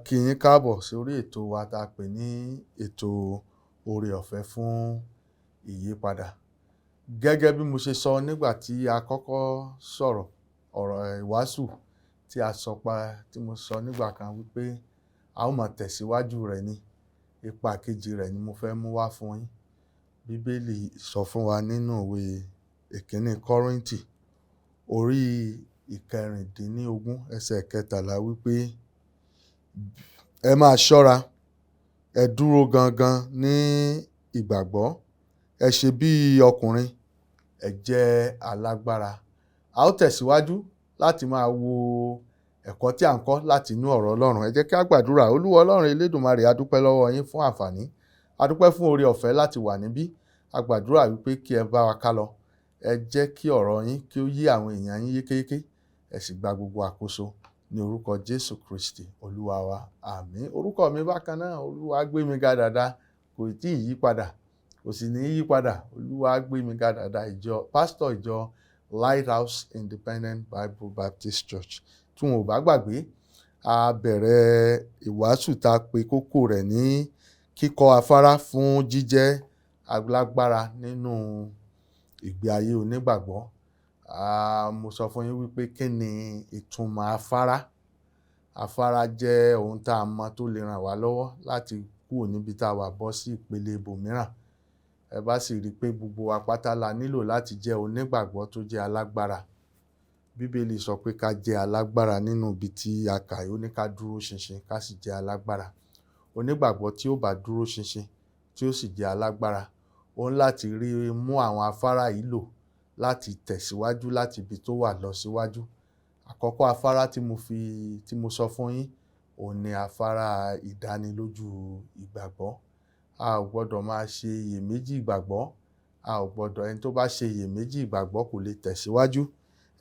Kí yín káàbọ̀ sórí ètò wa tá a pè ní ètò oore ọ̀fẹ́ fún ìyípadà. Gẹ́gẹ́ bí mo ṣe sọ nígbà tí a kọ́kọ́ sọ̀rọ̀ ọ̀rọ̀ ìwàásù tí a sọ pa tí mo sọ nígbà kan wípé a ó máa tẹ̀síwájú rẹ̀ ni, ipa kejì rẹ̀ ni mo fẹ́ mú wá fún yín. Bíbélì sọ fún wa nínú ìwé ìkíní Kọ́ríńtì orí ìkẹrìndínlógún ẹsẹ̀ 13 wípé ẹ máa ṣọ́ra, ẹ dúró gangan ní ìgbàgbọ́, ẹ ṣe bí ọkùnrin, ẹ jẹ́ alágbára. A ó tẹ̀síwájú láti máa wo ẹ̀kọ́ tí à ń kọ́ láti inú ọ̀rọ̀ Ọlọ́run. Ẹ jẹ́ kí a gbàdúrà. Olúwa Ọlọ́run Elédùmarè, a dúpẹ́ lọ́wọ́ yín fún àǹfààní. A dúpẹ́ fún oore ọ̀fẹ́ láti wà níbí. A gbàdúrà wípé kí ẹ bá wa ká lọ. Ẹ jẹ́ kí ọ̀rọ̀ yín kí ó yé àwọn èèyàn yín yékéyéké. Ẹ sì gba gbogbo àkóso ní orúkọ Jésù Kristi Olúwa wa. Àmín. Orúkọ mi bákan náà, Olúwagbémiga Dàda, kò tí ì yí padà, kò sì ní yí padà. Olúwagbémiga Dàda, ìjọ pásítọ̀ ìjọ Lighthouse Independent Bible Baptist Church. Tí wọn ò bá gbàgbé, a bẹ̀rẹ̀ ìwàásù tá a pe kókó rẹ̀ ní kíkọ́ afárá fún jíjẹ́ alágbára nínú ìgbé ayé onígbàgbọ́. Mo sọ fún yín wípé kí ni ìtumọ̀ afárá? Afárá jẹ́ ohun tá a mọ̀ tó lè ràn wá lọ́wọ́ láti kúrò níbi tá a wà bọ́ sí ìpele ibòmíràn. Ẹ bá sì rí i pé gbogbo wa pátá la nílò láti jẹ́ onígbàgbọ́ tó jẹ́ alágbára. Bíbélì sọ pé ká jẹ́ alágbára nínú ibi tí a kà, ó ní ká dúró ṣinṣin, ká sì jẹ́ alágbára. Onígbàgbọ́ tí ó bá dúró ṣinṣin, tí ó sì jẹ́ alágbára, ó ń láti rí mú àwọn afárá yìí lò láti tẹ̀síwájú láti ibi tó wà lọ síwájú. Àkọ́kọ́ afárá tí mo sọ fún yín, òun ni afárá ìdánilójú ìgbàgbọ́. A ò gbọdọ̀ máa ṣe iyèméjì ìgbàgbọ́. A ò gbọdọ̀, ẹni tó bá ṣe iyèméjì ìgbàgbọ́ kò lè tẹ̀síwájú.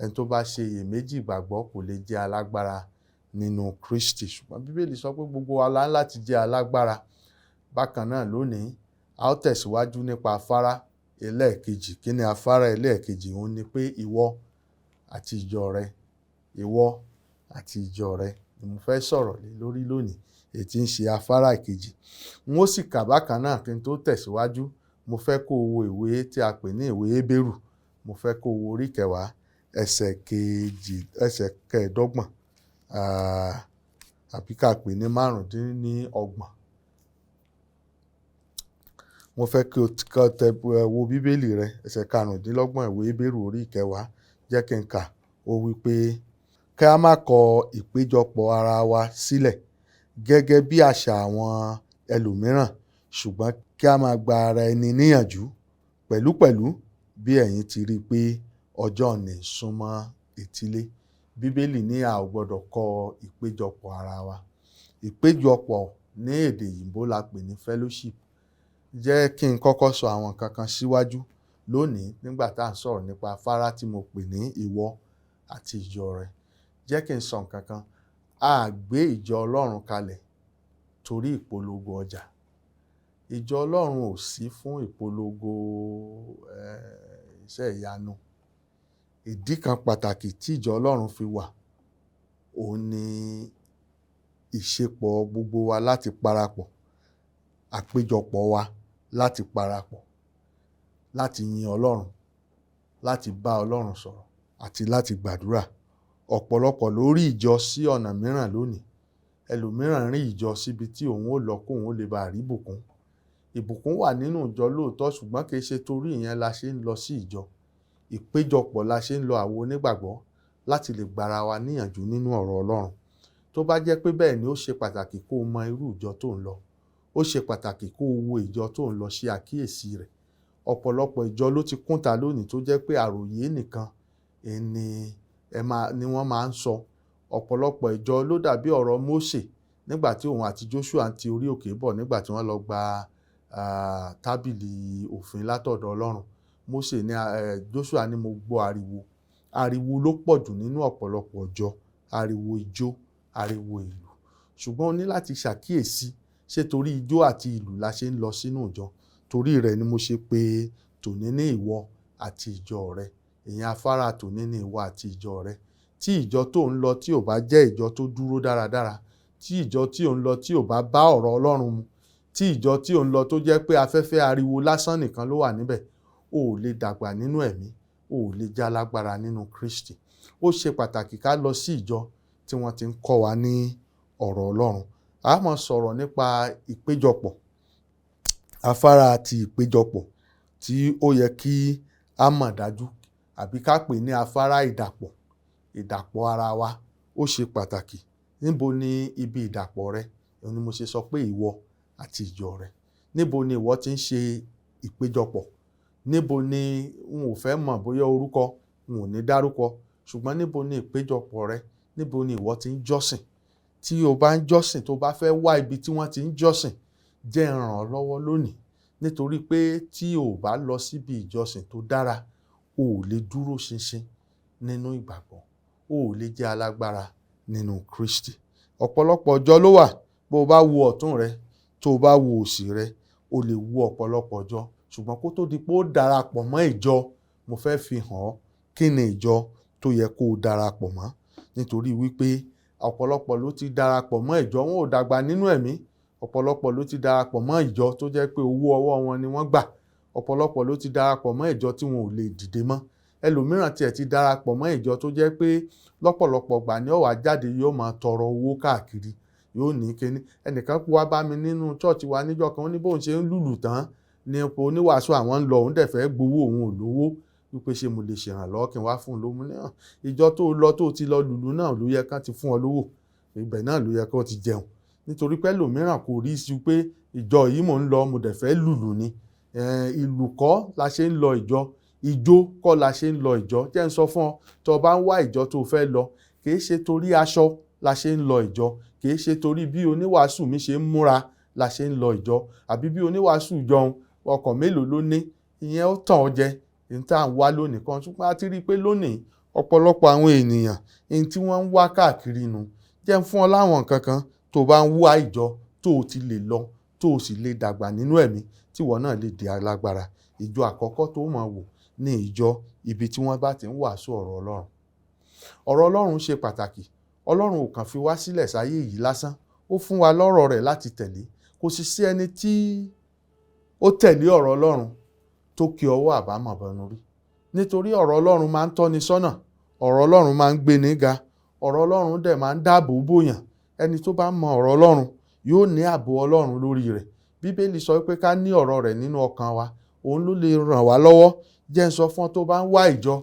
Ẹni tó bá ṣe iyèméjì ìgbàgbọ́ kò lè jẹ́ alágbára nínú Kristi. Ṣùgbọ́n Bíbélì sọ pé gbogbo wa la ń láti jẹ́ alágbára. Bákan náà lónìí, a ó tẹ̀síwájú nípa afárá ẹlẹ́ẹ̀kejì. Kí ni afárá ẹlẹ́ẹ̀kejì? Òun ni pé ìwọ àti ìjọ rẹ, ìwọ àti ìjọ rẹ ni mo fẹ́ sọ̀rọ̀ lé lórí lónìí, èyí tí ń ṣe afárá ìkejì. N ó sì kà bákan náà kí n tó tẹ̀síwájú. Mo fẹ́ kó o wo ìwé tí a pè ní ìwé Hébérù. Mo fẹ́ kó o wo orí 10, ẹsẹ̀ 2, ẹsẹ̀ 25, àbí ká pè ní 25. Mo fẹ́ kí o tẹ wo Bíbélì rẹ, ẹsẹ̀ 25 ìwé Hébérù orí 10. Jẹ́ kí n kà. Ó wí pé kí a má kọ ìpéjọpọ̀ ara wa sílẹ̀ gẹ́gẹ́ bí àṣà àwọn ẹlòmíràn, ṣùgbọ́n kí a máa gba ara ẹni níyànjú pẹ̀lúpẹ̀lú bí ẹ̀yin ti rí i pé ọjọ́ ní súnmọ́ etílé. Bíbélì ní a ò gbọdọ̀ kọ ìpéjọpọ̀ ara wa. Ìpéjọpọ̀ ní èdè òyìnbó la pè ní fellowship. Jẹ́ kí n kọ́kọ́ sọ àwọn nǹkan kan síwájú lónìí nígbà tá à ń sọ̀rọ̀ nípa afárá tí mo pè ní ìwọ àti ìjọ rẹ. Jẹ́ kí n sọ nǹkan kan. A gbé ìjọ Ọlọ́run kalẹ̀ torí ìpolongo ọjà. Ìjọ Ọlọ́run ò sí fún ìpolongo iṣẹ́ ìyanu. Ìdí kan pàtàkì tí ìjọ Ọlọ́run fi wà, òun ni ìṣepọ̀ gbogbo wa láti parapọ̀, àpéjọpọ̀ wa láti parapọ̀, láti yin Ọlọ́run, láti bá Ọlọ́run sọ̀rọ̀ àti láti gbàdúrà. Ọ̀pọ̀lọpọ̀ ló rí ìjọ sí ọ̀nà mìíràn lónìí. Ẹlòmíràn rí ìjọ síbi tí òun ó lọ kó òun ó lè bá rí ìbùkún. Ìbùkún wà nínú ìjọ lóòótọ́, ṣùgbọ́n kì í ṣe torí ìyẹn la ṣe ń lọ sí ìjọ. Ìpéjọpọ̀ la ṣe ń lọ àwọn onígbàgbọ́ láti lè gbára wa níyànjú nínú ọ̀rọ̀ Ọlọ́run. Tó bá jẹ́ pé bẹ́ẹ̀ ni, ó ṣe pàtàkì kó o mọ irú ìjọ tó ń lọ. Ó ṣe pàtàkì kó o wo ìjọ tó ń lọ, ṣe àkíyèsí rẹ̀. Ọ̀pọ̀lọpọ̀ ìjọ ló ti kúnta lónìí tó jẹ́ pé àròyé nìkan ni ẹ máa ni wọ́n máa ń sọ. Ọ̀pọ̀lọpọ̀ ìjọ ló dàbí ọ̀rọ̀ Mósè nígbà tí òun àti Joshua ti orí òkè bọ̀, nígbà tí wọ́n lọ gba tábìlì òfin látọ̀dọ̀ Ọlọ́run. Mósè ní, Joshua ní, mo gbọ́ ariwo. Ariwo ló pọ̀ jù nínú ọ̀pọ̀lọpọ̀ ìjọ. Ariwo ijó, ariwo ìlù. Ṣùgbọ́n o ní láti ṣàkíyèsí, ṣé torí ijó àti ìlù la ṣe ń lọ sínú ìjọ? Torí rẹ̀ ni mo ṣe pé tòní ní ìwọ àti ìjọ rẹ. Ìyẹn afárá tòní ní ìwọ àti ìjọ rẹ. Tí ìjọ tó ń lọ tí ò bá jẹ́ ìjọ tó dúró dáradára, Tí ìjọ tí ò ń lọ tí ò bá bá ọ̀rọ̀ Ọlọ́run mu, tí ìjọ tí ò ń lọ tó jẹ́ pé afẹ́fẹ́ ariwo lásán nìkan ló wà níbẹ̀, o ò lè dàgbà nínú ẹ̀mí, o ò lè jálágbára nínú Kristi. Ó ṣe pàtàkì ká lọ sí ìjọ tí wọ́n ti ń kọ́ wa ní ọ̀rọ̀ Ọlọ́run. A máa sọ̀rọ̀ nípa ìpéjọpọ̀, afárá ti ìpéjọpọ̀ tí ó yẹ kí a mọ̀ dájú, àbí ká pè ní afárá ìdàpọ̀, ìdàpọ̀ ara wa. Ó ṣe pàtàkì. Níbo ni ibi ìdàpọ̀ rẹ? Òun ni mo ṣe sọ pé ìwọ àti ìjọ rẹ. Níbo ni ìwọ ti ń ṣe ìpéjọpọ̀? Níbo ni, n ò fẹ́ mọ̀ bóyá orúkọ, n ò ní dárúkọ, ṣùgbọ́n níbo ni ìpéjọpọ̀ rẹ? Níbo ni ìwọ ti ń jọ́sìn? Tí o bá ń jọ́sìn, tó bá fẹ́ wá ibi tí wọ́n ti ń jọ́sìn, jẹ́ n ràn ọ́ lọ́wọ́ lónìí. Nítorí pé tí o ò bá lọ síbi ìjọsìn tó dára, o ò lè dúró ṣinṣin nínú ìgbàgbọ́, o ò lè jẹ́ alágbára nínú Kristi. Ọ̀pọ̀lọpọ̀ ìjọ ló wà. Bó o bá wo ọ̀tún rẹ, tó o bá wo òsì rẹ, o lè wo ọ̀pọ̀lọpọ̀ ìjọ. Ṣùgbọ́n kó tó di pé ó darapọ̀ mọ́ ìjọ, mo fẹ́ fi hàn ọ́ kí ni ìjọ tó yẹ kó o darapọ̀ mọ́. Nítorí wípé ọ̀pọ̀lọpọ̀ ló ti darapọ̀ mọ́ ìjọ, wọn ò dàgbà nínú ẹ̀mí. Ọ̀pọ̀lọpọ̀ ló ti darapọ̀ mọ́ ìjọ tó jẹ́ pé owó ọwọ́ wọn ni wọ́n gbà. Ọ̀pọ̀lọpọ̀ ló ti darapọ̀ mọ́ ìjọ tí wọn ò lè dìde mọ́. Ẹlòmíràn tiẹ̀ ti darapọ̀ mọ́ ìjọ tó jẹ́ pé lọ́pọ̀lọpọ̀ ìgbà ni ó wá jáde, yóò máa tọrọ owó káàkiri, yóò ní kíní. Ẹnìkan wá bá mi nínú church wa níjọ́ kan, ó ní bóun ṣe ń lùlù tán ní ipò oníwàásù àwọn ń lọ, òun dẹ̀ fẹ́ gbowó, òun ò lówó, wípé ṣé mo lè ṣèrànlọ́wọ́ kí n wá fún un lówó. Ní ìjọ tó lọ tó ti lọ lùlù náà ló yẹ kán ti fún ọ lówó, ibẹ̀ náà ló yẹ kó ti jẹun. Nítorí pé ẹlòmíràn kò rí sí pé ìjọ yìí mò ń lọ, mo dẹ̀ fẹ́ lùlù ni. Ìlù kọ́ la ṣe ń lọ ìjọ, ìjó kọ́ la ṣe ń lọ ìjọ. Jẹ́ n sọ fún ọ, tó o bá ń wá ìjọ tó fẹ́ lọ, kì í ṣe torí aṣọ la ṣe ń lọ ìjọ, kì í ṣe torí bí oníwàásù mi ṣe ń múra la ṣe ń lọ ìjọ, àbí bí oníwàásù jọun ọkọ̀ mélòó ló ní, ìyẹn ó tàn ọ́ jẹ. Ohun tí à ń wá lónìí kan, ṣùgbọ́n a ti rí i pé lónìí ọ̀pọ̀lọpọ̀ àwọn ènìyàn ohun tí wọ́n ń wá káàkiri nu. Jẹ́ n fún ọ láwọn nǹkan kan tó bá ń wá ìjọ tó o ti lè lọ, tó o sì lè dàgbà nínú ẹ̀mí, tí ìwọ náà lè di alágbára. Ìjọ àkọ́kọ́ tó mọ̀ wò ní ìjọ ibi tí wọ́n bá ti ń wàásù ọ̀rọ̀ Ọlọ́run. Ọ̀rọ̀ Ọlọ́run ṣe pàtàkì. Ọlọ́run ò kàn fi wá sílẹ̀ sáyé yìí lásán. Ó fún wa lọ́rọ̀ rẹ̀ láti tẹ̀lé. Kò sì sí ẹni tí ó tẹ̀lé ọ̀rọ̀ Ọlọ́run tó kí ọwọ́ àbámọ̀ bọnu rí. Nítorí ọ̀rọ̀ Ọlọ́run máa ń tọ́ni sọ́nà, ọ̀rọ̀ Ọlọ́run máa ń gbéni ga, ọ̀rọ̀ Ọlọ́run dẹ̀ máa ń dáàbò bòyàn. Ẹni tó bá mọ ọ̀rọ̀ Ọlọ́run yóò ní ààbò Ọlọ́run lórí rẹ̀. Bíbélì sọ pé ká ní ọ̀rọ̀ rẹ̀ nínú ọkàn wa, òun ló lè ràn wá lọ́wọ́. Jẹ́ n sọ fún ọ, tó bá ń wá ìjọ,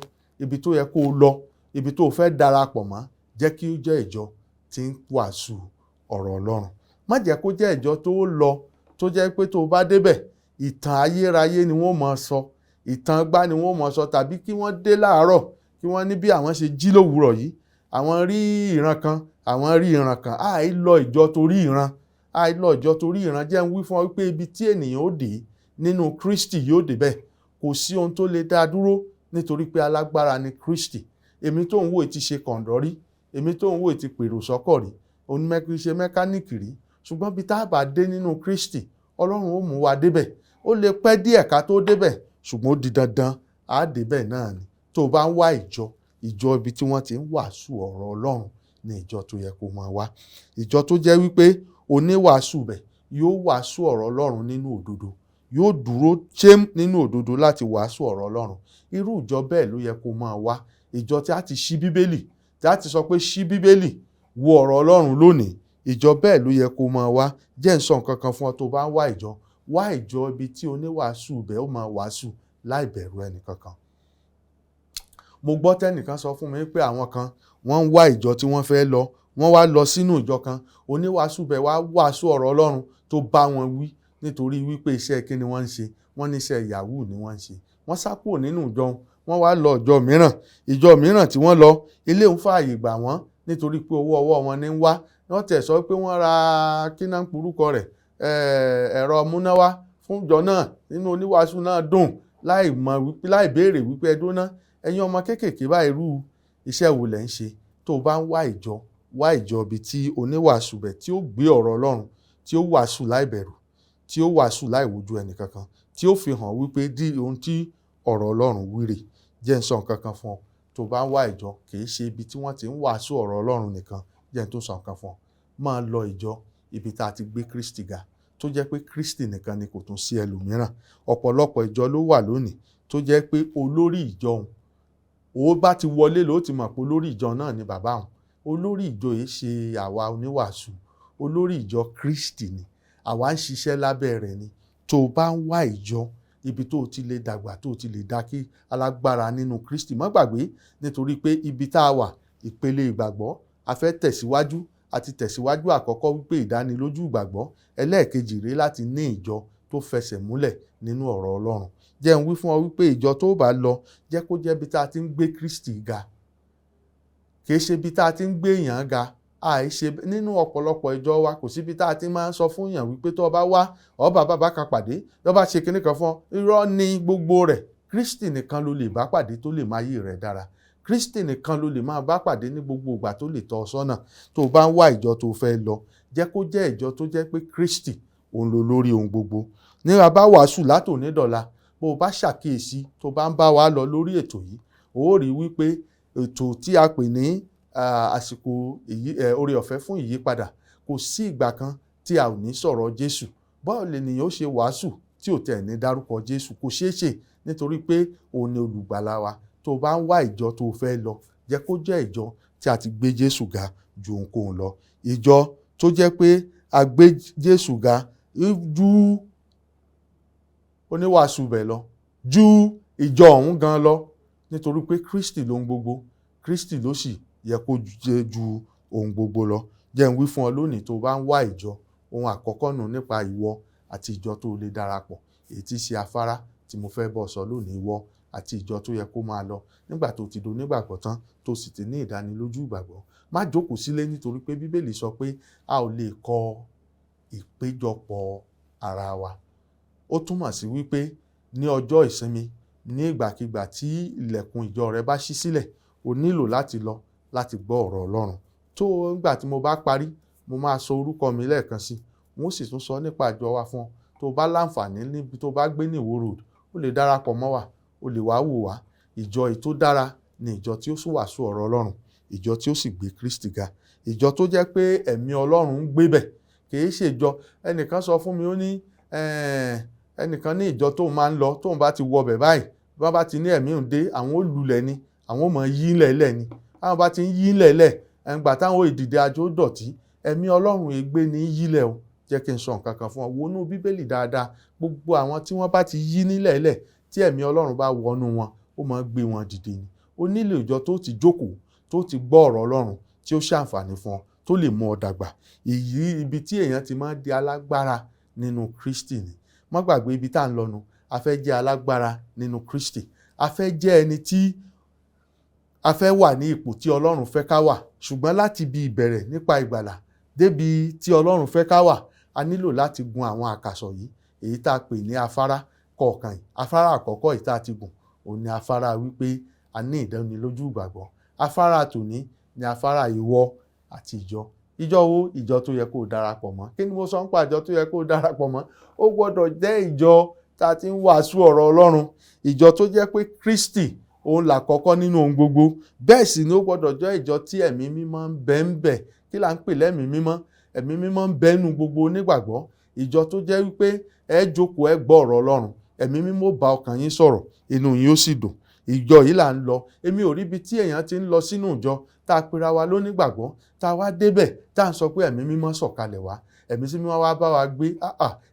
ibi tó yẹ kó o lọ, ibi tó o fẹ́ darapọ̀ mọ́, jẹ́ kí ó jẹ́ ìjọ tí ń wàásù ọ̀rọ̀ Ọlọ́run. Má jẹ́ kó jẹ́ ìjọ tó lọ tó jẹ́ pé tó o bá débẹ̀, ìtàn ayérayé ni wọ́n máa sọ, ìtàn gbá ni wọ́n máa sọ, tàbí kí wọ́n dé láàárọ̀ kí wọ́n ní bí àwọn ṣe jí lówùúrọ̀ yìí, àwọn rí ìran kan, àwọn rí ìran kan. Àì lọ ìjọ torí ìran, àì lọ ìjọ torí ìran. Jẹ́ n wí fún ọ wípé ibi tí ènìyàn ó dé nínú Kristi yóò dé bẹ́ẹ̀. Kò sí ohun tó lè dá dúró, nítorí pé alágbára ni Kristi. Èmi tó ń wò ti ṣe kọ̀ǹdọ́ rí, èmi tó ń wò ti pèrò sọ́kọ̀ rí, onímọ̀ ṣe mẹkáníìkì rí. Ṣùgbọ́n bí tá a bá dé nínú Kristi, Ọlọ́run ó mú wa débẹ̀. Ó lè pẹ́ díẹ̀ ká tó débẹ̀, ṣùgbọ́n ó di dandan á débẹ̀ náà ni. Tó o bá ń wá ìjọ, ìjọ ibi tí wọ́n ti ń wàásù ọ̀rọ̀ Ọlọ́run ní ìjọ tó yẹ kó máa wá. Ìjọ tó jẹ́ wípé oníwàásù bẹ̀ yóò wàásù ọ̀rọ̀ Ọlọ́run nínú òdodo, yóò dúró chémú nínú òdodo láti wàásù ọ̀rọ̀ Ọlọ́run. Irú ìjọ bẹ́ẹ̀ ló yẹ kó máa wá. Ìjọ tí a ti ṣí Bíbélì, tí a ti sọ pé ṣí Bíbélì, wo ọ̀rọ̀ Ọlọ́run lónìí, ìjọ bẹ́ẹ̀ ló yẹ kó máa wá. Jẹ́ n sọ nǹkan kan fún ọ, tó bá ń wá ìjọ, wá ìjọ ibi tí oníwàásù bẹ̀ ó máa wàásù láì bẹ̀rù ẹnì kankan. Mo gbọ́ tẹ́nìkan sọ fún mi pé àwọn kan wọ́n ń wá ìjọ tí wọ́n fẹ́ lọ, wọ́n wá lọ sínú ìjọ kan, oníwàásù bẹ̀ wá wàásù ọ̀rọ̀ Ọlọ́run tó bá wọn wí, nítorí wípé iṣẹ́ kí ni wọ́n ń ṣe, wọ́n ní iṣẹ́ yahoo ni wọ́n ń ṣe. Wọ́n sá kúrò nínú ìjọ wọn, wọ́n wá lọ ìjọ mìíràn. Ìjọ mìíràn tí wọ́n lọ, ilé ń fààyè gbà wọ́n, nítorí pé owó ọwọ́ wọn ní ń wá. Wọ́n tẹ̀ sọ pé wọ́n ra kíná porúkọ rẹ̀, ẹ̀rọ amúnáwá fún ìjọ náà. Nínú oníwàásù náà dùn láì mọ̀ wípé, láì béèrè wípé ẹ dúró ná, ẹ̀yin ọmọ kéékèèké báyìí, irú iṣẹ́ wo lẹ̀ ń ṣe? Tó o bá ń wá ìjọ, wá ìjọ ibi tí oníwàásù bẹ̀ tí ó gbé ọ̀rọ̀ Ọlọ́run, tí ó wàásù láì bẹ̀rù, tí ó wàásù láì wojú ẹnì kankan, tí ó fi hàn wípé dí ohun tí ọ̀rọ̀ Ọlọ́run wí rè. Jẹ́ n sọ nǹkan kan fún ọ, tó o bá ń wá ìjọ, kì í ṣe ibi tí wọ́n ti ń wàásù ọ̀rọ̀ Ọlọ́run nìkan. Jẹ́ n tó sọ nǹkan fún ọ, Máa lọ ìjọ ibi tá a ti gbé Kristi ga, tó jẹ́ pé Kristi nìkan ni, kò tún sí ẹlòmíràn. Ọ̀pọ̀lọpọ̀ ìjọ ló wà lónìí tó jẹ́ pé olórí ìjọ òun, ó bá ti wọlé ló ti mọ̀ pé olórí ìjọ náà ni bàbá òun. Olórí ìjọ yìí ṣe àwa oníwàásù, olórí ìjọ Kristi ni. Àwa ń ṣiṣẹ́ lábẹ́ rẹ̀ ni. Tó o bá ń wá ìjọ ibi tó o ti lè dàgbà, tó o ti lè dá kí alágbára nínú Kristi, má gbàgbé, nítorí pé ibi tá a wà, ìpele ìgbàgbọ́, a fẹ́ tẹ̀síwájú. Àti tẹ̀síwájú àkọ́kọ́ wípé ìdánilójú ìgbàgbọ́. Ẹlẹ́ẹ̀kejì rèé, láti ní ìjọ tó fẹsẹ̀ múlẹ̀ nínú ọ̀rọ̀ Ọlọ́run. Jẹ́ n wí fún ọ wípé ìjọ tó bá lọ, jẹ́ kó jẹ́ ibi tá a ti ń gbé Kristi ga, kìí ṣe ibi tá a ti ń gbé èèyàn ga. Àìṣe nínú ọ̀pọ̀lọpọ̀ ìjọ wa, kò síbi tá a ti máa ń sọ fún èèyàn wípé tó o bá wá, ó bá bàbá kan pàdé, tó bá ṣe kinní kan fún ọ. Irọ́ ni gbogbo rẹ̀. Kristi nìkan ló lè bá pàdé tó lè máa yí rẹ̀ dára. Kristi nìkan ló lè máa bá pàdé ní gbogbo ìgbà tó lè tọ́ ọ sọ́nà. Tó o bá ń wá ìjọ tó o fẹ́ lọ, jẹ́ kó jẹ́ ìjọ tó jẹ́ pé Kristi òun ló lórí ohun gbogbo. Ní a bá wàásù látòní dọ̀la, bó o bá ṣàkíyèsí, tó bá ń bá wa lọ lórí ètò yìí, ó rí wípé ètò tí a pè ní àsìkò oore ọ̀fẹ́ fún ìyípadà, kò sí ìgbà kan tí a ò ní sọ̀rọ̀ Jésù. Báwo lènìyàn ó ṣe wàásù tí ò tẹ̀ ní dárúkọ Jésù? Kò ṣeé ṣe, nítorí pé òun ni olùgbàlà wa. Tó o bá ń wá ìjọ tó o fẹ́ lọ, jẹ́ kó jẹ́ ìjọ tí a ti gbé Jésù ga ju ohunkóhun lọ, ìjọ tó jẹ́ pé a gbé Jésù ga ju oníwàásù bẹ̀ lọ, ju ìjọ ọ̀hún gan lọ, nítorí pé Kristi lóhun gbogbo. Kristi ló sì yẹ kó jẹ́ ju ohun gbogbo lọ. Jẹ́ n wí fún ọ lónìí, tó o bá ń wá ìjọ, ohun àkọ́kọ́ nù nípa ìwọ àti ìjọ tó lè darapọ̀, èyí tí í ṣe afárá tí mo fẹ́ bọ́ sọ lónìí, ìwọ àti ìjọ tó yẹ kó máa lọ nígbà tó ti do nígbàgbọ́ tán, tó sì ti ní ìdánilójú ìgbàgbọ́. Má jókòó sílé, nítorí pé Bíbélì sọ pé a ò lè kọ ìpéjọpọ̀ ara wa. Ó túmọ̀ sí wípé ní ọjọ́ ìsinmi, ní ìgbàkigbà tí ilẹ̀kùn ìjọ rẹ bá ṣí sílẹ̀, o nílò láti lọ láti gbọ́ ọ̀rọ̀ Ọlọ́run. Tó nígbà tí mo bá parí, mo máa sọ orúkọ mi lẹ́ẹ̀kan sí, wọ́n sì tún sọ nípa ìjọ wa fún ọ. Tó bá láǹfààní níbi tó bá gbé ní Ìwó Road, o lè darapọ̀ mọ́ wa, o lè wá wò wá. Ìjọ èyí tó dára ni ìjọ tí ó sì wàásù ọ̀rọ̀ Ọlọ́run, ìjọ tí ó sì gbé Kristi ga, ìjọ tó jẹ́ pé ẹ̀mí Ọlọ́run ń gbé bẹ̀. Kì í ṣe ìjọ. Ẹnìkan sọ fún mi, ó ní ẹnìkan ní ìjọ tóun máa ń lọ, tóun bá ti wọ bẹ̀ báyìí, bí wọ́n bá ti ní ẹ̀mí òun dé, àwọn ó lulẹ̀ ni, àwọn ó máa yí lẹ̀lẹ̀ ni. Àwọn bá ti ń yí lẹ̀lẹ̀ ẹ̀ǹgbà táwọn ìdìde àjò dọ̀tí. Ẹ̀mí Ọlọ́run ègbé ní yílẹ̀ o. Jẹ́ kí n sọ nǹkan kan fún ọ. Wọnú Bíbélì dáadáa. Gbogbo àwọn tí wọ́n bá ti yí nílẹ̀lẹ̀, tí ẹ̀mí Ọlọ́run bá wọnú wọn, ó máa gbé wọn dìde ni. O nílò ìjọ tó ti jókòó, tó ti gbọ́ ọ̀rọ̀ Ọlọ́run tí ó ṣàǹfààní fún ọ, tó lè mú ọ dàgbà. Èyí ibi tí èèyàn ti máa ń di alágbára nínú Kristi ni. Má gbàgbé ibi tá à ń lọ nu. A fẹ́ jẹ́ alágbára nínú Kristi, a fẹ́ jẹ́ ẹni tí a fẹ́ wà ní ipò tí Ọlọ́run fẹ́ ká wà. Ṣùgbọ́n láti ibi ìbẹ̀rẹ̀ nípa ìgbàlà débi tí Ọlọ́run fẹ́ ká wà, a nílò láti gun àwọn àkàsọ̀ yìí, èyí tá a pè ní afárá kọ̀ọ̀kan yìí. Afárá àkọ́kọ́ yìí tá a ti gùn, òun ni afárá wípé a ní ìdánilójú ìgbàgbọ́. Afárá tòní ni afárá ìwọ àti ìjọ. Ìjọ wo? Ìjọ tó yẹ kó o darapọ̀ mọ́. Kí ni mo sọ nípa ìjọ tó yẹ kó o darapọ̀ mọ́? Ó gbọ́dọ̀ jẹ́ ìjọ tá a ti ń wàásù ọ̀rọ̀ Ọlọ́run, ìjọ tó jẹ́ pé Kristi òun làkọ́kọ́ nínú ohun gbogbo. Bẹ́ẹ̀ sì ni ó gbọ́dọ̀ jẹ́ ìjọ tí ẹ̀mí mímọ́ ń bẹ ń bẹ. Kí là ń pè lẹ́mìí mímọ́? Ẹ̀mí mímọ́ ń bẹ nínú gbogbo onígbàgbọ́. Ìjọ tó jẹ́ wípé ẹ jókòó, ẹ gbọ́ ọ̀rọ̀ Ọlọ́run, ẹ̀mí mímọ́ bá ọkàn yín sọ̀rọ̀, inú yín ó sì dùn. Ìjọ yìí là ń lọ. Èmi ò rí ibi tí èèyàn ti ń lọ sínú ìjọ tá a pera wa lónígbàgbọ́, tá a wá débẹ̀, tá a ń sọ pé ẹ̀mí mímọ́ sọ̀kalẹ̀ wá, ẹ̀mí sí mímọ́ wá bá wa gbé.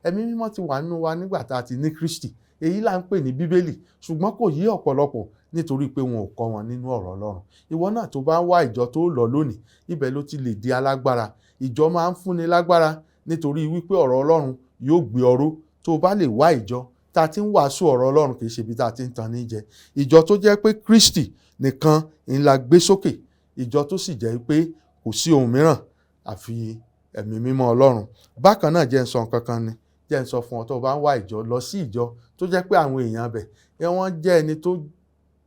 Ẹ̀mí mímọ́ ti wà nínú wa nígbà tá a ti ní Kristi. Èyí là ń pè ní Bíbélì, ṣùgbọ́n kò yé ọ̀pọ̀lọpọ̀ nítorí pé wọn ò kọ́ wọn nínú ọ̀rọ̀ Ọlọ́run. Ìwọ náà tó bá ń wá ìjọ tó lọ lónìí, ibẹ̀ ló ti lè di alágbára. Ìjọ máa ń fúnni lágbára, nítorí wípé ọ̀rọ̀ Ọlọ́run yóò gbé ọ ró. Tó bá lè wá ìjọ tá a ti ń wàásù ọ̀rọ̀ Ọlọ́run, kì í ṣe ibi tá a ti ń tan ní jẹ, ìjọ tó jẹ́ pé Kristi nìkan ń la gbé sókè, ìjọ tó sì jẹ́ pé kò sí ohun mìíràn àfi ẹ̀mí mímọ́ Ọlọ́run. Bákan náà, jẹ́ ń sọ nǹkan kan ni, jẹ́ ń sọ fún ọ, tó bá ń wá ìjọ, lọ sí ìjọ tó jẹ́ pé àwọn èèyàn bẹ̀ wọ́n jẹ́ ẹni tó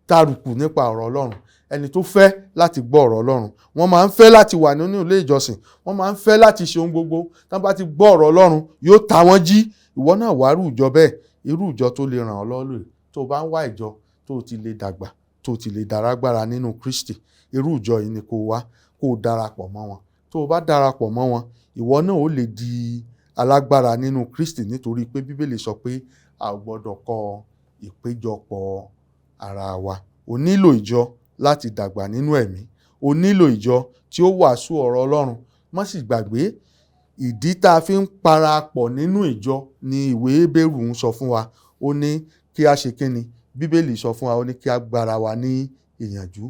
tarùkù nípa ọ̀rọ̀ Ọlọ́run, ẹni tó fẹ́ láti gbọ́ ọ̀rọ̀ Ọlọ́run. Wọ́n máa ń fẹ́ láti wà nínú ilé ìjọsìn, wọ́n máa ń fẹ́ láti ṣe ohun gbogbo. Tí wọ́n bá ti gbọ́ ọ̀rọ̀ Ọlọ́run, yóò ta wọ́n jí. Ìwọ náà wá irú ìjọ bẹ́ẹ̀, irú ìjọ tó lè ràn ọ́ lọ́wọ́ lórí. Tó bá ń wá ìjọ tó ti lè dàgbà, tó ti lè dárágbára nínú Kristi, irú ìjọ yìí ni kó wá, kó darapọ̀ mọ́ wọn. Tó o bá darapọ̀ mọ́ wọn, ìwọ náà ó lè di alágbára nínú Kristi, nítorí pé Bíbélì sọ pé a ò gbọ́dọ̀ kọ̀ ìpéjọpọ̀ ara wa. O nílò ìjọ láti dàgbà nínú ẹ̀mí. O nílò ìjọ tí ó wàásù ọ̀rọ̀ Ọlọ́run. Má sì gbàgbé ìdí tá a fi ń parapọ̀ nínú ìjọ ni ìwé Hébérù ń sọ fún wa. Ó ní kí a ṣe kíni? Bíbélì sọ fún wa, ó ní kí a gbára wa ní ìyànjú.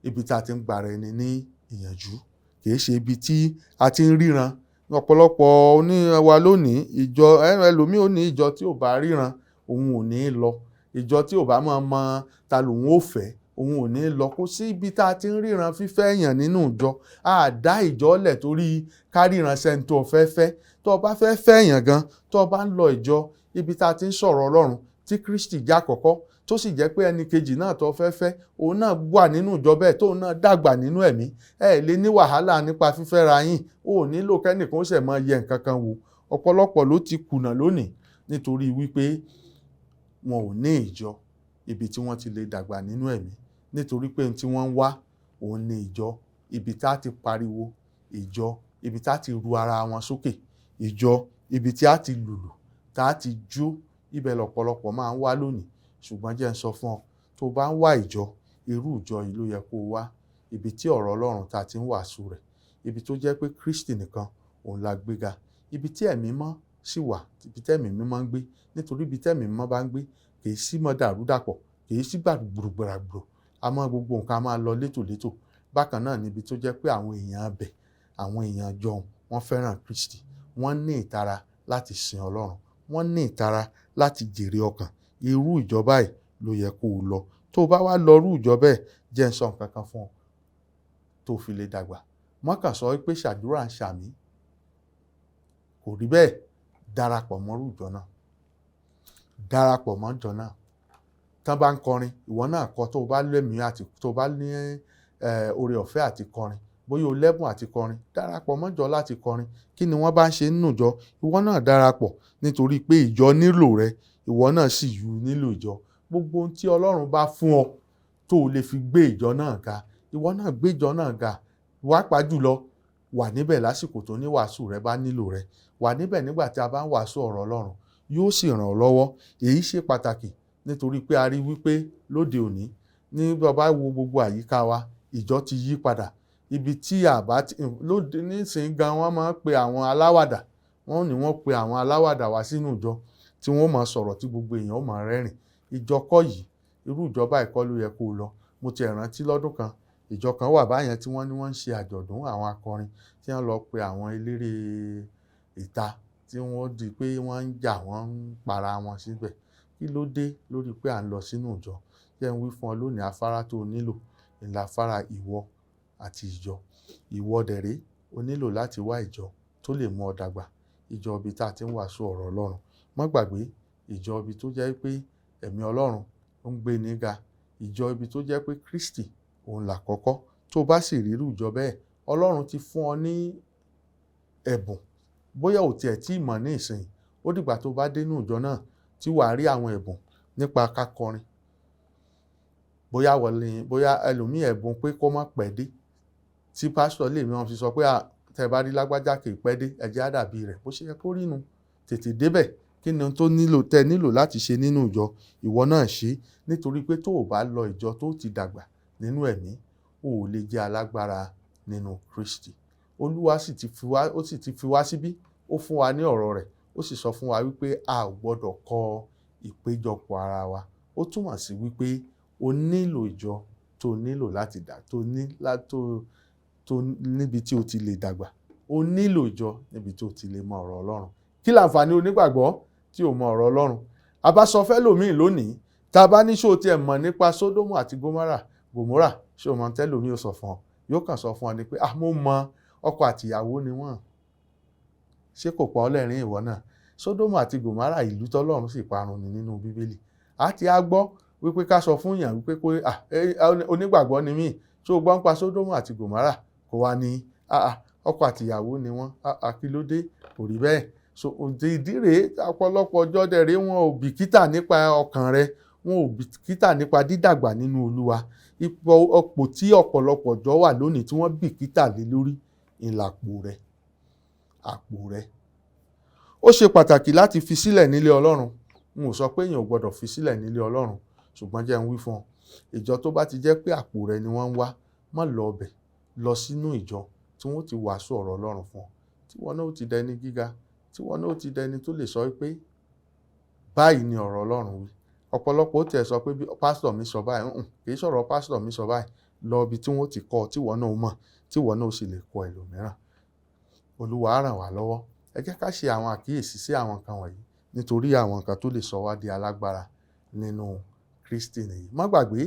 Ibi tá a ti ń gbára ẹni ní ìyànjú, kì í ṣe ibi tí a ti ń ríran. Ọ̀pọ̀lọpọ̀ oní wa lónìí, ìjọ ẹlòmíì ò ní ìjọ tí ò bá ríran, òun ò ní lọ. Ìjọ tí ò bá máa mọ ta lòun ó fẹ́, òun ò ní lọ. Kó sí ibi tá a ti ń ríran fífẹ́ èèyàn nínú ìjọ. A dá ìjọ lẹ̀ torí ká ríran sẹ́ni tó fẹ́ fẹ́. Tó o bá fẹ́ fẹ́ èèyàn gan, tó o bá ń lọ ìjọ, ibi tá a ti ń sọ̀rọ̀ Ọlọ́run tí Kristi já kọ́kọ́, tó sì jẹ́ pé ẹni kejì náà tó fẹ́ fẹ́, òun náà wà nínú ìjọ bẹ́ẹ̀, tóun náà dàgbà nínú ẹ̀mí, ẹ lè ní wàhálà nípa fífẹ́ra yín. O ò nílò kẹ́nìkan ó ṣẹ̀ máa yẹ nǹkan kan wò. Ọ̀pọ̀lọpọ̀ ló ti kùnà lónìí nítorí wípé wọn ò ní ìjọ ibi tí wọ́n ti lè dàgbà nínú ẹ̀mí, nítorí pé ohun tí wọ́n ń wá òun ni ìjọ ibi tá a ti pariwo, ìjọ ibi tá a ti ru ara wọn sókè, ìjọ ibi tí a ti lùlù, tá a ti jó. Ibẹ̀ lọ̀pọ̀lọpọ̀ máa ń wá lónìí. Ṣùgbọ́n jẹ́ ń sọ fún ọ, tó bá ń wá ìjọ, irú ìjọ yìí ló yẹ kó o wá: ibi tí ọ̀rọ̀ Ọlọ́run ta ti ń wàásù rẹ̀, ibi tó jẹ́ pé Kristi nìkan òun la gbéga, ibi tí ẹ̀mí mọ́ sì wà, ibi tí ẹ̀mí mímọ́ ń gbé. Nítorí ibi tí ẹ̀mí mímọ́ bá ń gbé, kì í sí mọ́ dàrúdàpọ̀, kì í sí gbàgbùrùgbàràgbùrù, àmọ́ gbogbo nǹkan a máa lọ létòlétò. Bákan náà, níbi tó jẹ́ pé àwọn èèyàn ibẹ̀, àwọn èèyàn jọ̀hún, wọ́n fẹ́ràn Kristi, wọ́n ní ìtara láti sin Ọlọ́run, wọ́n ní ìtara láti jèrè ọkàn, irú ìjọ báyìí ló yẹ kó o lọ. Tó o bá wá lọ irú ìjọ bẹ́ẹ̀, jẹ́ n sọ nǹkan kan fún ọ tó fi lè dàgbà. Má kàn sọ pé ṣàdúrà ń ṣàmì, kò rí bẹ́ẹ̀. Darapọ̀ mọ́ irú ìjọ náà, darapọ̀ mọ́ ìjọ náà. Tán bá ń kọrin, ìwọ náà kọ. Tó o bá lẹ́mìí àti tó o bá ní oore ọ̀fẹ́ àti kọrin, bóyá o lẹ́bùn àti kọrin, darapọ̀ mọ́ ìjọ láti kọrin. Kí ni wọ́n bá ń ṣe nínú ìjọ, ìwọ náà darapọ̀, nítorí pé ìjọ nílò rẹ, ìwọ náà sì yù nílò ìjọ. Gbogbo ohun tí Ọlọ́run bá fún ọ tó o lè fi gbé ìjọ náà ga, ìwọ náà gbé ìjọ náà ga. Pàápàá jùlọ, wà níbẹ̀ lásìkò tó ní wàásù rẹ bá nílò rẹ. Wà níbẹ̀ nígbà tí a bá ń wàásù ọ̀rọ̀ Ọlọ́run, yóò sì ràn ọ́ lọ́wọ́. Èyí ṣe pàtàkì, nítorí pé a rí wípé lóde òní, ní bí o bá wo gbogbo àyíká wa, ìjọ ti yí padà. Ibi tí a bá ti lóde nísìnyí gan, wọ́n máa ń pe àwọn aláwàdà, wọ́n ní wọ́n pe àwọn aláwàdà wá sínú ìjọ tí wọ́n máa sọ̀rọ̀ tí gbogbo èèyàn ó máa rẹ́rìn. Ìjọ kọ́ yìí, irú ìjọ báyìí kọ́ ló yẹ kó o lọ. Mo ti rántí lọ́dún kan, ìjọ kan wà báyẹn tí wọ́n ní wọ́n ń ṣe àjọ̀dún àwọn akọrin, tí wọ́n lọ pe àwọn eléré ìta, tí wọ́n di pé wọ́n ń jà, wọ́n ń para wọn síbẹ̀. Kí ló dé lórí pé à ń lọ sínú ìjọ? Jẹ́ n wí fún ọ lónìí, afárá tó nílò ńlá afárá ìwọ àti ìjọ. Ìwọ dẹ̀ rèé, o nílò láti wá ìjọ tó lè mú ọ dàgbà, ìjọ ibi tá a ti ń wàásù ọ̀rọ̀ Ọlọ́run. Má gbàgbé, ìjọ ibi tó jẹ́ pé ẹ̀mí Ọlọ́run ó ń gbé ní ga, ìjọ ibi tó jẹ́ pé Kristi òun làkọ́kọ́. Tó bá sì rí irú ìjọ bẹ́ẹ̀, Ọlọ́run ti fún ọ ní ẹ̀bùn. Bóyá ò tiẹ̀ tí ì mọ̀ ní ìsìn, ó dìgbà tó bá dénú ìjọ náà tí wàá rí àwọn ẹ̀bùn nípa kákọrin. Bóyá wọlé, bóyá ẹlòmíì, ẹ̀bùn pé kó má pẹ́ dé, tí pásítọ̀ lè máa fi sọ pé, tẹ́ ẹ bá rí lágbájá, kì í pẹ́ dé, ẹ jẹ́ á dàbí rẹ̀. Bó ṣe yẹ kó rí nu, tètè débẹ̀. Kí ni ohun tó nílò tẹ́ nílò láti ṣe nínú ìjọ, ìwọ náà ṣe, nítorí pé tó o bá lọ ìjọ tó ti dàgbà nínú ẹ̀mí, o ò lè jẹ́ alágbára nínú Kristi. Olúwa sì ti fi wá, ó sì ti fi wá síbí, ó fún wa ní ọ̀rọ̀ rẹ̀, ó sì sọ fún wa wípé a ò gbọ́dọ̀ kọ̀ ìpéjọpọ̀ ara wa. Ó túmọ̀ sí wípé o nílò ìjọ tó nílò láti dà tó ní tó tó níbi tí o ti lè dàgbà. O nílò ìjọ níbi tí o ti lè mọ ọ̀rọ̀ Ọlọ́run. Kí láǹfààní onígbàgbọ́ tí ò mọ ọ̀rọ̀ Ọlọ́run? A bá sọ fẹ́ lòmíì lónìí, tá a bá ní ṣó tiẹ̀ mọ̀ nípa Sódómù àti Gómórà, Gòmórà, ṣé o mọ̀ tẹ́lòmíì ó sọ fún ọ? Yóò kàn sọ fún ọ ni pé, "Ah, mo mọ, ọkọ àtìyàwó ni wọ́n." Ṣé kò pa ọ́ lẹ́rìn ìwọ náà? Sódómù àti Gòmórà, ìlú tọ́lọ́run sì parun ni nínú Bíbélì. A ti á gbọ́ wípé ká sọ fún yàn wípé pé, "Ah, onígbàgbọ́ ni mí, ṣé o gbọ́ ń pa Sódómù àti Gòmórà?" Kò wá ní, "Ah, ọkọ àtìyàwó ni wọ́n." Ah, kí ló dé? Kò rí bẹ́ẹ̀. So ìdí rèé, ọ̀pọ̀lọpọ̀ ọjọ́ dẹ̀ rèé, wọn ò bìkítà nípa ọkàn rẹ. Wọn ò bìkítà nípa dídàgbà nínú Olúwa. Ipò ọ̀pọ̀ tí ọ̀pọ̀lọpọ̀ ìjọ wà lónìí tí wọ́n bìkítà lé lórí ìlàpò rẹ̀, àpò rẹ̀. Ó ṣe pàtàkì láti fi sílẹ̀ nílé Ọlọ́run. N ò sọ pé èèyàn ò gbọdọ̀ fi sílẹ̀ nílé Ọlọ́run, ṣùgbọ́n jẹ́ n wí fún ọ, ìjọ tó bá ti jẹ́ pé àpò rẹ ni wọ́n ń wá, má lọ ọbẹ̀. Lọ sínú ìjọ tí wọ́n ti wàásù ọ̀rọ̀ Ọlọ́run fún ọ, tí wọn náà ó ti dẹni gíga, tí wọn náà ó ti dẹni tó lè sọ pé báyìí ni ọ̀rọ̀ Ọlọ́run wí. Ọ̀pọ̀lọpọ̀ ó tiẹ̀ sọ pé pásítọ̀ mi sọ báyìí. Kì í sọ̀rọ̀ pásítọ̀ mi sọ báyìí. Lọ ibi tí wọ́n ti kọ́ ọ, tí wọn náà mọ̀, tí wọn náà ó sì lè kọ́ ẹlòmíràn. Olúwa á ràn wá lọ́wọ́. Ẹ jẹ́ ká ṣe àwọn àkíyèsí sí àwọn nǹkan wọ̀nyí, nítorí àwọn nǹkan tó lè sọ wá di alágbára nínú Kristi nìyí. Má gbàgbé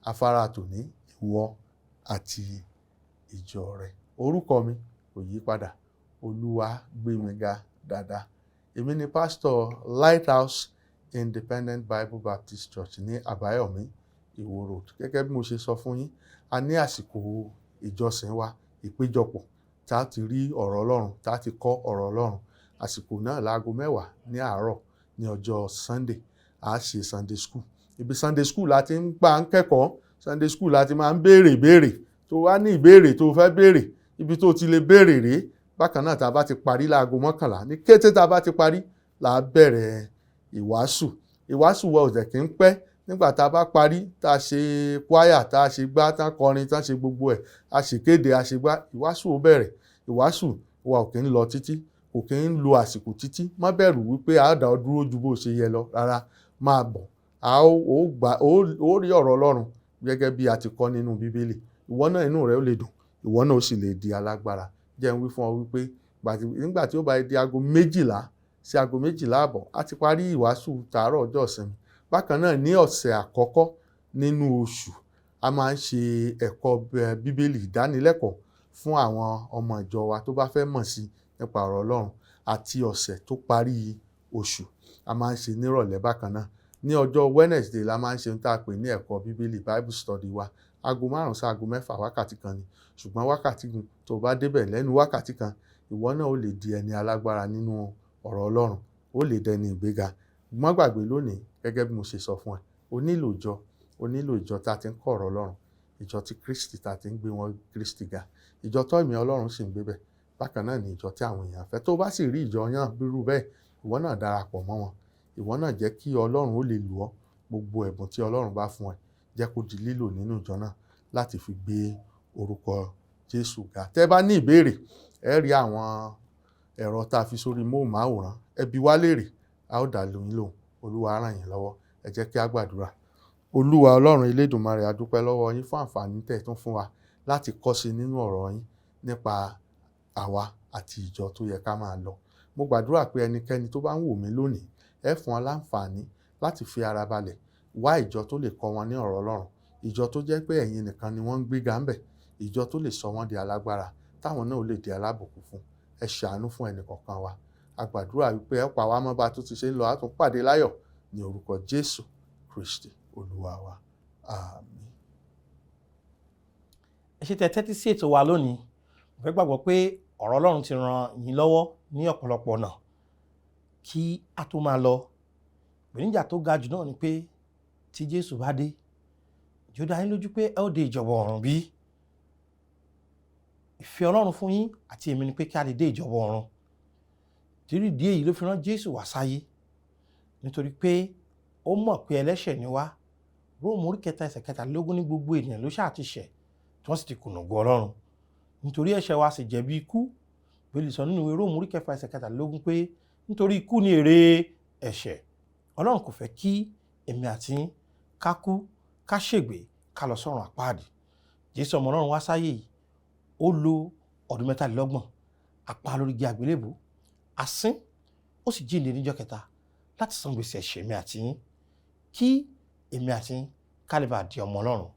afárá tòní, ìwọ àti ìjọ rẹ. Orúkọ mi kò yí padà, Olúwagbémiga Dàda. Èmi ni pásítọ̀ Lighthouse Independent Bible Baptist Church ní Àbáyọ̀mí, Ìwó Road. Gẹ́gẹ́ bí mo ṣe sọ fún yín, a ní àsìkò ìjọsìn wa, ìpéjọpọ̀ tá a ti rí ọ̀rọ̀ Ọlọ́run, tá a ti kọ́ ọ̀rọ̀ Ọlọ́run. Àsìkò náà láago 10 ní àárọ̀ ní ọjọ́ Sunday, a ṣe Sunday school. Ibi Sunday school la ti ń gbà ń kẹ́kọ̀ọ́. Sunday school la ti máa ń béèrè ìbéèrè. Tó wá ní ìbéèrè tó fẹ́ béèrè, ibi tó ti lè béèrè rèé. Bákan náà, tá a bá ti parí láago 11, ní kété tá a bá ti parí là á bẹ̀rẹ̀ ìwàásù. Ìwàásù wa ò dẹ̀ kí ń pẹ́. Nígbà tá a bá parí, tá a ṣe kwaya, tá a ṣe gbá, tá a kọrin, tá a ṣe gbogbo ẹ̀, a ṣe kéde, a ṣe gbá, ìwàásù ó bẹ̀rẹ̀. Ìwàásù wa ò kí ń lọ títí, kò kí ń lo àsìkò títí. Má bẹ̀rù wípé a dá ọ dúró ju bó ṣe yẹ lọ. Rárá, máa bọ̀, a ó gbà ó rí ọ̀rọ̀ Ọlọ́run gẹ́gẹ́ bí a ti kọ́ nínú Bíbélì. Ìwọ náà, inú rẹ ó lè dùn, ìwọ náà ó sì lè di alágbára. Jẹ́ n wí fún ọ wípé nígbà tí ó bá di aago 12 sí aago 12 àbọ̀, a ti parí ìwàásù tàárọ̀ ọjọ́ ìsinmi. Bákan náà, ní ọ̀sẹ̀ àkọ́kọ́ nínú oṣù, a máa ń ṣe ẹ̀kọ́ Bíbélì, ìdánilẹ́kọ̀ọ́ fún àwọn ọmọ ìjọ wa tó bá fẹ́ mọ̀ sí nípa ọ̀rọ̀ Ọlọ́run. Àti ọ̀sẹ̀ tó parí oṣù, a máa ń ṣe nírọ̀lẹ́. Bákan náà, ní ọjọ́ Wednesday la máa ń ṣe ohun tá a pè ní ẹ̀kọ́ Bíbélì, Bible study wa. Aago 5 sí aago 6, wákàtí kan ni. Ṣùgbọ́n wákàtí kan tó bá débẹ̀, lẹ́nu wákàtí kan, ìwọ náà ó lè di ẹni alágbára nínú ọ̀rọ̀ Ọlọ́run, ó lè dẹni ìgbéga. Má gbàgbé lónìí, gẹ́gẹ́ bí mo ṣe sọ fún ẹ, o nílò ìjọ. O nílò ìjọ tá a ti ń kọ́ ọ̀rọ̀ Ọlọ́run, ìjọ tí Kristi, tá a ti ń gbé wọn Kristi ga, ìjọ tó ẹ̀mí Ọlọ́run sì ń gbé bẹ̀. Bákan náà ni ìjọ tí àwọn èèyàn fẹ́. Tó bá sì rí ìjọ yàn bírú bẹ́ẹ̀, ìwọ náà darapọ̀ mọ́ wọn. Ìwọ náà jẹ́ kí Ọlọ́run ó lè lò ọ́. Gbogbo ẹ̀bùn tí Ọlọ́run bá fún ẹ, jẹ́ kó di lílò nínú ìjọ náà láti fi gbé orúkọ Jésù ga. Tẹ́ bá ní ìbéèrè, ẹ rí àwọn ẹ̀rọ tá a fi sórí móhùnmáwòrán, ẹ bi wá léèrè, a ó dá yín lóhùn. Olúwa á ràn yín lọ́wọ́. Ẹ jẹ́ kí a gbàdúrà. Olúwa Ọlọ́run Elédùmarè, a dúpẹ́ lọ́wọ́ yín fún àǹfààní tẹ́ tún fún wa láti kọ́ sí nínú ọ̀rọ̀ yín nípa àwa àti ìjọ tó yẹ ká máa lọ. Mo gbàdúrà pé ẹnikẹ́ni tó bá ń wò mí lónìí, ẹ fún wọn láǹfààní láti fi ara balẹ̀ wá ìjọ tó lè kọ́ wọn ní ọ̀rọ̀ Ọlọ́run, ìjọ tó jẹ́ pé ẹ̀yin nìkan ni wọ́n ń gbéga ńbẹ̀, ìjọ tó lè sọ wọ́n di alágbára, táwọn náà ó lè di alábùkún fún. Ẹ ṣàánú fún ẹnì kọ̀ọ̀kan wa. A gbàdúrà wípé ẹ pa wá mọ́ bá tó ti ṣe ń lọ, á tún pàdé láyọ̀ ní orúkọ Jésù Kristi Olúwa wa. Àmín. Ẹ ṣé tẹ́ tẹ́tí sí ètò wa lónìí. Mo fẹ́ gbàgbọ́ pé ọ̀rọ̀ Ọlọ́run ti ran yín lọ́wọ́ ní ọ̀pọ̀lọpọ̀ ọ̀nà. Kí a tó máa lọ, ìpèníjà tó ga jù náà ni pé tí Jésù bá dé, ǹjẹ́ ó dá yín lójú pé ẹ ó dé ìjọba ọ̀run bí? Ìfẹ́ Ọlọ́run fún yín àti èmi ni pé kí a lè dé ìjọba ọ̀run. Torí ìdí èyí ló fi rán Jésù wá sáyé, nítorí pé ó mọ̀ pé ẹlẹ́ṣẹ̀ ni wá. Róòmù orí 3 ẹsẹ̀ 23 ní gbogbo ènìyàn ló ṣáà ti ṣẹ̀, tí wọ́n sì ti kùnà ògo Ọlọ́run, nítorí ẹ̀ṣẹ̀ wa sì jẹ̀bi ikú. Bíbélì sọ nínú ìwé Róòmù orí 6 ẹsẹ̀ 23 pé nítorí ikú ni èrè ẹ̀ṣẹ̀. Ọlọ́run kò fẹ́ kí èmi àti yín ká kú, ká ṣègbé, ká lọ sọ́run àpáàdì. Jésù ọmọ Ọlọ́run wá sáyé yìí, ó lo ọdún 33, a pa lórí igi àgbélébùú, a sin, ó sì jíǹde níjọ́ kẹta láti san gbèsè ẹ̀ṣẹ̀ mi àti yín, kí èmi àti yín ká lè bá di ọmọ Ọlọ́run.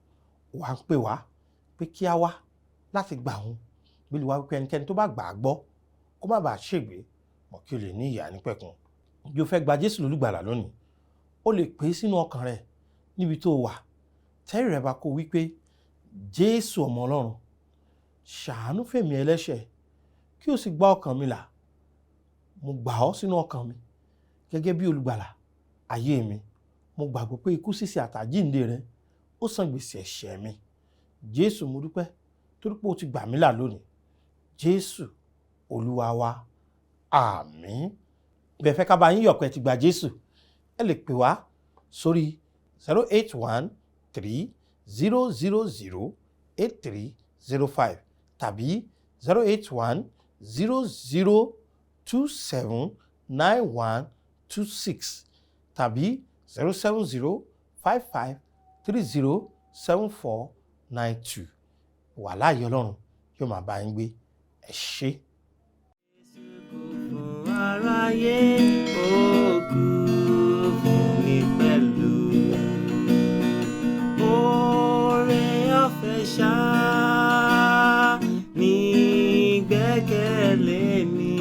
Wá ń pè wá pé kí á wá láti gbà òun. Bíbélì wá wípé ẹnikẹ́ni tó bá gbà á gbọ́, kó má bàa ṣègbé mọ́, kí o lè ní ìyè àìnípẹ̀kun. Bí o fẹ́ gba Jésù lólùgbàlà lónìí, o lè pè é sínú ọkàn rẹ níbi tó wà. Tẹ́rì rẹ bá kó wípé, "Jésù ọmọ Ọlọ́run, ṣàánú fèmí ẹlẹ́ṣẹ̀, kí o sì gba ọkàn mi là. Mo gbà ọ́ sínú ọkàn mi gẹ́gẹ́ bí olùgbàlà ayé mi." Mo gbàgbọ́ pé ikú sísè àtàjíǹde rẹ ó san gbèsè ẹ̀ṣẹ̀ mi. Jésù, mo dúpẹ́ torí pé o ti gbà mí là lónìí. Jésù Olúwa wa, àmín. Bẹ́ẹ̀ fẹ́ ká bá yín yọ̀ pé ẹ ti gba Jésù, ẹ lè pè wá sórí 08130008305 tàbí 08100279126 tàbí 07055307492. Wàláàyè Ọlọ́run yóò máa bá yín gbé. Ẹ ṣé. Fún aráyé, ó kú fún mi pẹ̀lú. Oore ọ̀fẹ́ ṣá ní gbẹ́kẹ̀lé mi.